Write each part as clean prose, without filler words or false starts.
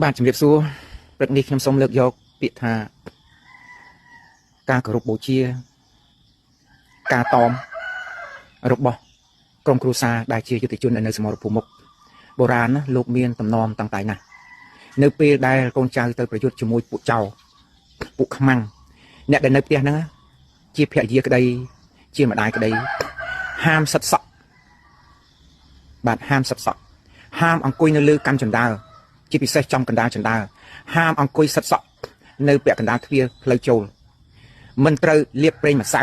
បាទជំរាបសួរព្រឹកនេះខ្ញុំសូមលើកយកពាក្យថាការគោរពបូជាការតមរបស់ក្រុមគ្រួសារដែលជាយុទ្ធជននៅសមរភូមិមុខបុរាណណាលោកមានតំណមតាំងតែណាស់នៅពេលដែលកូនចៅទៅប្រយុទ្ធជាមួយពួកចៅពួកខ្មាំងអ្នកដែលនៅផ្ទះហ្នឹងជាភរិយាក្តីជាម្ដាយក្តីហាមសិតសក់បាទហាមសិតសក់ហាមអង្គុយនៅលើកាន់ចណ្ដើជាពិសេសចំកណ្ដាលចណ្ដើហាមអង្គុយសិតសក់នៅពាក់កណ្ដាលទ្វារផ្លូវចូលមិនត្រូវលាបប្រេងម្សៅ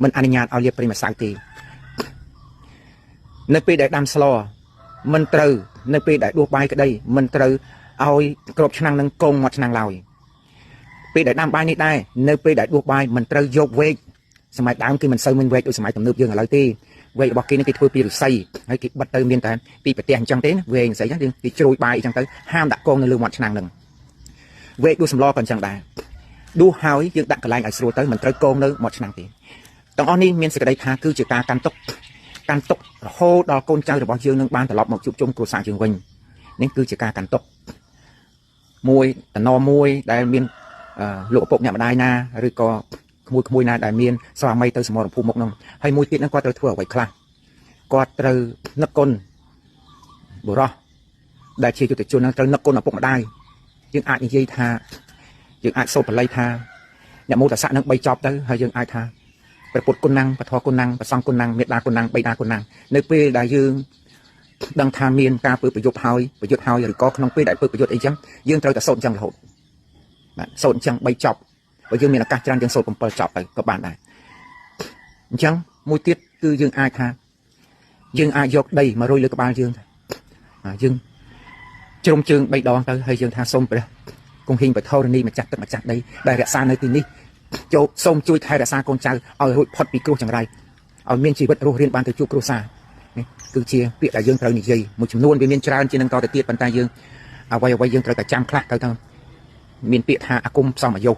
មិនអនុញ្ញាតឲ្យលាបប្រេងម្សៅទេនៅពេលដែលដាំស្លមិនត្រូវនៅពេលដែលដួសបាយក្តីមិនត្រូវឲ្យក្របឆ្នាំងនឹងកងមាត់ឆ្នាំងឡើយពេលដែលដាំបាយនេះដែរនៅពេលដែលដួសបាយមិនត្រូវយកវែកសម័យដើមគឺមិនសូវមានវែកដូចសម័យទំនើបយើងឥឡូវទេវែករបស់គេនេះគេធ្វើពីឫស្សីហើយគេបិទទៅមានតែពីប្រទេសអញ្ចឹងទេណាវែងឫស្សីហ្នឹងគេជ្រោយបាយអញ្ចឹងទៅហាមដាក់កងនៅលើមាត់ឆ្នាំងហ្នឹងវែកដួសសម្លក៏អញ្ចឹងដែរដួសហើយយើងដាក់កន្លែងឲ្យស្រួលទៅមិនត្រូវកងនៅមាត់ឆ្នាំងទេទាំងអស់នេះមានសេចក្តីថាគឺជាការកាន់ទុកកាន់ទុករហូតដល់កូនចៅរបស់យើងនឹងបានត្រឡប់មកជួបជុំគ្រួសារយើងវិញនេះគឺជាការកាន់ទុកមួយតំណមួយដែលមានលោកឪពុកអ្នកម្ដាយណាឬក៏ក្មួយក្មួយណាដែលមានស្វាមីទៅសមរភូមិមុខនោះហើយមួយទៀតហ្នឹងគាត់ត្រូវធ្វើអ្វីខ្លះគាត់ត្រូវនឹកគុណបុរសដែលជាយុទ្ធជនហ្នឹងត្រូវនឹកគុណឪពុកម្ដាយយើងអាចនិយាយថាយើងអាចសូត្របល័យថាអ្នកមោទសៈនឹង3ចប់ទៅហើយយើងអាចថាព្រះពុទ្ធគុណណាំងពធគុណណាំងព្រះសង្ឃគុណណាំងមេត្តាគុណណាំងបិតាគុណណាំងនៅពេលដែលយើងដឹងថាមានការធ្វើប្រយុទ្ធហើយប្រយុទ្ធហើយឬក៏ក្នុងពេលដែលធ្វើប្រយុទ្ធអីចឹងយើងត្រូវតែសូត្រអញ្ចឹងរហូតបាទសូត្រអញ្ចឹង3ចប់បើយើងមានឱកាសច្រើនយើងសូត្រ7ចប់ទៅក៏បានដែរអញ្ចឹងមួយទៀតគឺយើងអាចថាយើងអាចយកដីមករុយលើក្បាលយើងយើងជ្រុំជើង3ដងទៅហើយយើងថាសូមព្រះគង្ហីងបធរនីម្ចាស់ទឹកម្ចាស់ដីដែលរក្សានៅទីនេះចូលសូមជួយថែរក្សាកូនចៅឲ្យរួចផុតពីគ្រោះចង្រៃឲ្យមានជីវិតរស់រានបានទៅជួបគ្រួសារនេះគឺជាពាក្យដែលយើងត្រូវនិយាយមួយចំនួនវាមានច្រើនជាងនឹងតទៅទៀតប៉ុន្តែយើងអ្វីអ្វីយើងត្រូវតែចាំខ្លះទៅទៅមានពាក្យថាអាគមផ្សំអាយុ